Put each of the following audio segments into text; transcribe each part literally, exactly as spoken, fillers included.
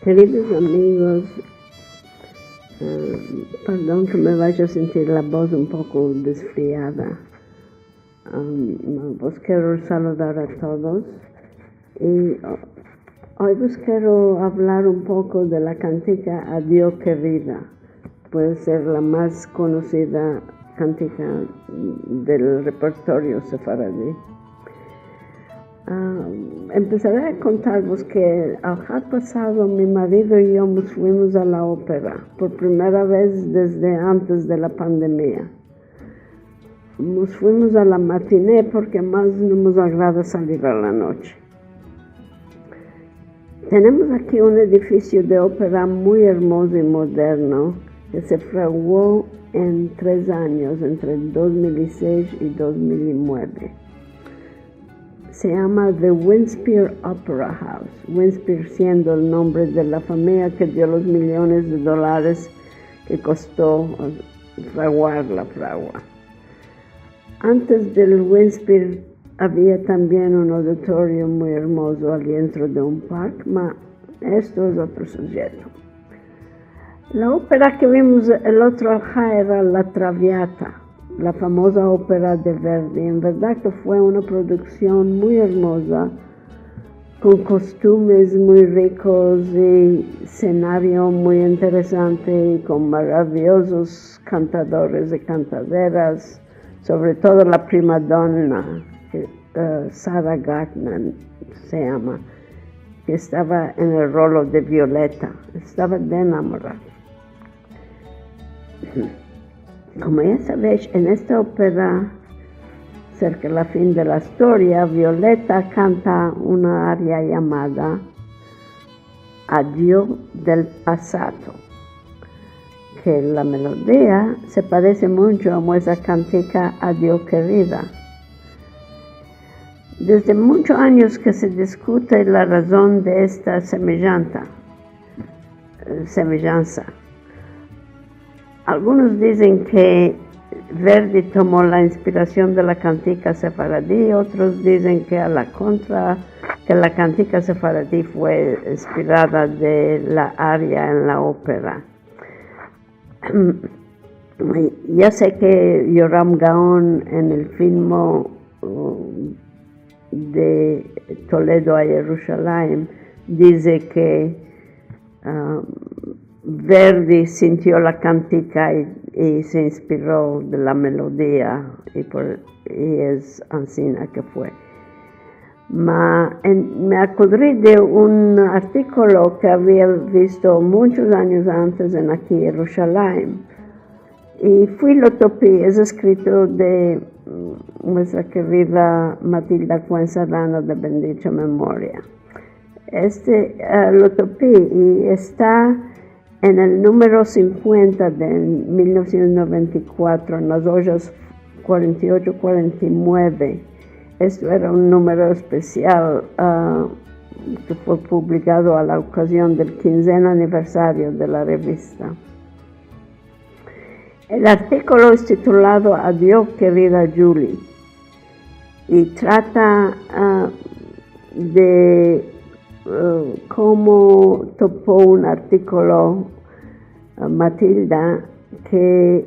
Keridos amigos, eh, pardon ke me vaya a sentir la voz un poko desfriada. Am, vos kero saludar a todos i, o-, oy vos kero avlar un poko de la kantika Adio kerida. Puede ser la mas konosida kantika del repertorio sefaradi. Ah, empesare a kontarvos ke el ahad pasado mi marido i yo mos fuimos a la opera por primera vez desde antes de la pandemia. Mos fuimos a la matinée porke mas no mos agrada salir a la noche. Tenemos aki un edifisio de opera muy ermozo i moderno ke se fraguo en tres anyos, entre dos mil i sesh i dos mil i mueve. Se yama The Winspear Opera House, Winspear siendo el nombre de la famiya ke dio los miliones de dolares ke kosto, eh, fraguar la fragua. Antes del Winspear avia tambien un auditorio muy ermozo al dientro de un park, ma esto es otro sujeto. La opera ke vimos el otro ahad era La Traviata, la famoza opera de Verdi. En verdad ke fue una produksion muy ermoza, kon kostumes muy rikos i senario muy interesante i kon maraviyozos kantadores i kantaderas, sovre todo la primadona, ke, eh, Sarah Gardner se yama, ke estava en el rolo de Violeta. Estava de enamorada. Komo ya savesh, en esta opera, serka la fin de la istoria, Violeta kanta una aria yamada Adio del pasado, ke la melodia se parese muncho a muestra kantika Adio kerida. Desde munchos anyos ke se diskute la razon de esta semejanta, eh, semejansa. Algunos dizen ke Verdi tomo la inspirasion de la kantika sefaradi, otros dizen ke a la kontra, ke la kantika sefaradi fue inspirada de la aria en la opera. Ya se ke Yoram Gaon en el filmo, uh, de Toledo a Yerushalayim dize ke, ah, Verdi sintio la kantika i, i se inspiro de la melodia i por, i es ansina ke fue. Ma en, me akudri de un artikolo ke avia visto munchos anyos antes en aki Yerushalayim. I fui lo topi, es eskrito de, mm, muestra kerida Matilda Koen Serrano de bendicha memoria. Este, eh, lo topi i esta en el numero sinkuenta de mil novesientos noventa i kuatro, en las ojas kuarenta i ocho kuarenta i mueve. Esto era un numero espesial, ah, ke fue publikado a la okazion del kinzen aniversario de la revista. El artikolo es titulado Adio, kerida Julie, i trata, ah, de, eh, komo topo un artikolo, ah, Matilda, ke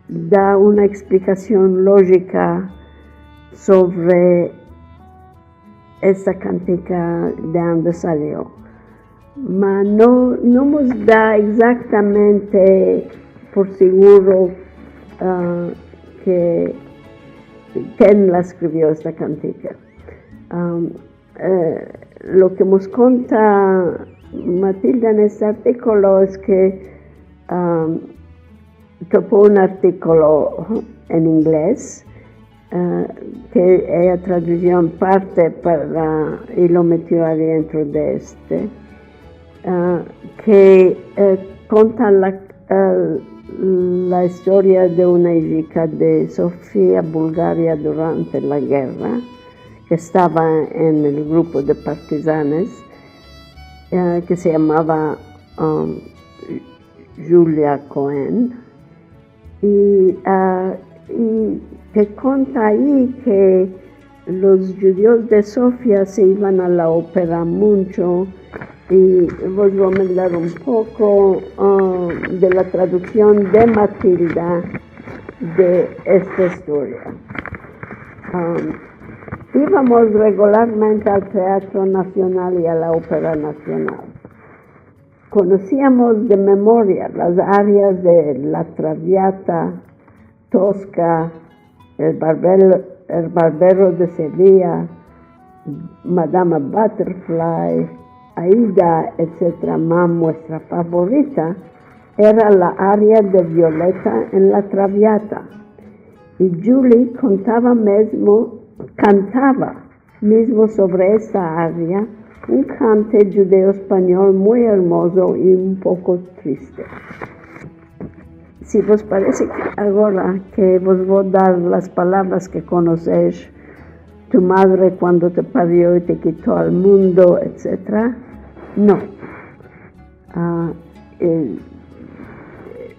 da una eksplikasion lojika sovre esta kantika de ande salio. Ma no, no mos da egzaktamente por siguro, ah, ke ken la eskrivio esta kantika. Am, eh, lo ke mos konta Matilda en este artikolo es ke, am, topo un artikolo en inglez, ah, ke eya tradujo en parte para, i lo metio adientro de este, ah, ke, eh, konta la, eh, la istoria de una ijika de Sofia, Bulgaria, durante la gerra, ke estava en el grupo de partizanes, eh, ke se yamava, um, Julia Koen, i, ah, i ke konta ayi ke los djudios de Sofia se ivan a la opera muncho, I vos vo a meldar un poko, ah, de la traduksion de Matilda de esta istoria. Ah, ivamos regularmente al Teatro Nasional i a la Opera Nasional. Konosiamos de memoria las arias de La Traviata, Tosca, el barbel-, el Barbero de Sevilla, Madama Butterfly, Aida, etsetera. Ma muestra favorita era la aria de Violeta en La Traviata. I Julie kontava mizmo, kantava mizmo sovre esta aria, un kante djudeo-espanyol muy ermozo i un poko triste. Si vos parese ke agora ke vos vo dar las palavras ke konosesh, tu madre kuando te pario i te kito al mundo, etsetera, no. Ah, eh,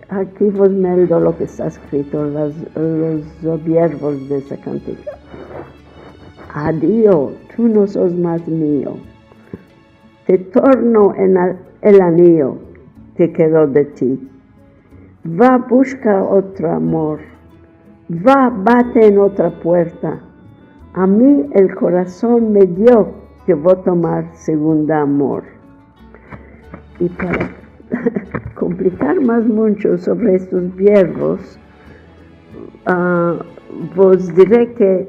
aki vos meldo lo ke esta eskrito, las, los verbos de esa kantika. Adio, tu no sos mas mio. Te torno en al-, el anio ke kedo de ti. Va, bushka otro amor. Va, bate en otra puerta. A mi el korason me dio ke vo tomar segunda amor. I para komplikar mas muncho sovre estos verbos, ah, vos dire ke,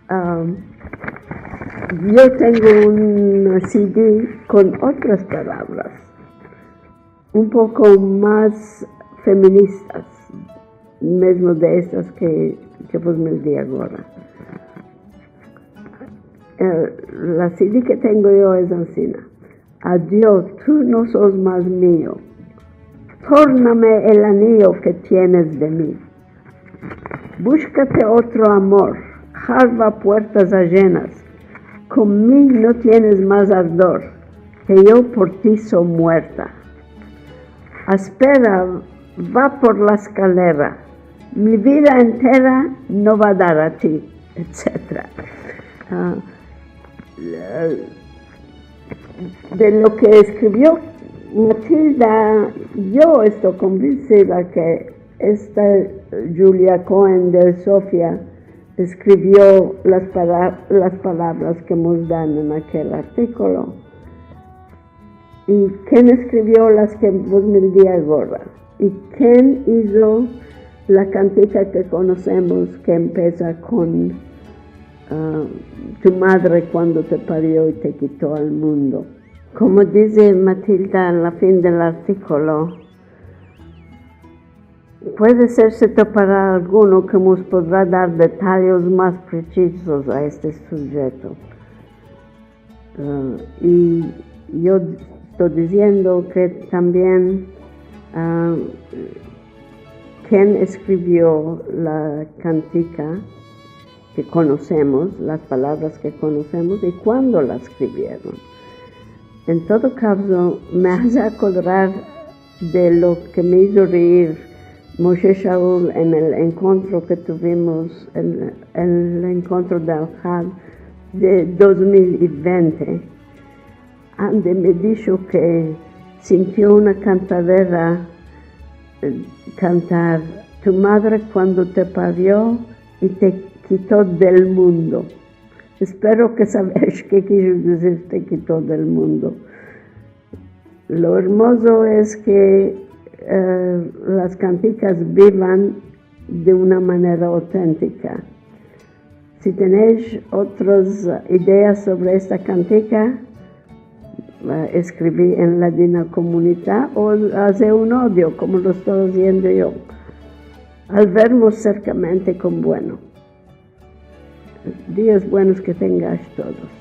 ah, yo tengo un CD kon otras palavras, un poko mas feministas, mizmo de estas ke, ke vos meldi agora. Eh, la CD ke tengo yo es ansina. Adio, tu no sos mas mio. Torname el anio ke tienes de mi. Bushkate otro amor, halva puertas ajenas. Kon mi no tienes mas ardor, ke yo por ti so muerta. Aspera, va por la eskalera, mi vida entera no va dar a ti, etsetera. Ah, de lo ke eskrivio Matilda, yo esto konvencida ke esta Julia Cohen de Sofia eskrivio las pala-, las palavras ke mos dan en akel artikolo. I ken eskrivio las ke vos meldi agora? I ken izo la kantika ke konosemos ke empesa kon, ah, tu madre kuando te pario i te kito al mundo? Komo dize Matilda a la fin del artikolo, puede ser se topara alguno ke mos podra dar detalyes mas presisos a este subjekto. Ah, i yo esto diziendo ke tambien, ah, ken eskrivio la kantika ke konosemos, las palavras ke konosemos i kuando la eskrivieron. En todo kavzo, me aze akodrar de lo ke me izo reir Moshe Shaul en el enkontro ke tuvimos, en, en el enkontro de Alhad de dos mil i vente, ande me disho ke sintio una kantadera, eh, kantar, "Tu madre kuando te pario i te kito del mundo." Espero ke savesh ke kijo dizir "te kito del mundo". Lo ermozo es ke, eh, las kantikas bivan de una manera otentika. Si tenesh otras ideas sovre esta kantika, eh, eskrivi en Ladinokomunita o aze un audio komo lo esto aziendo yo. Al vermos serkamente kon bueno. Dias buenos ke tengash todos.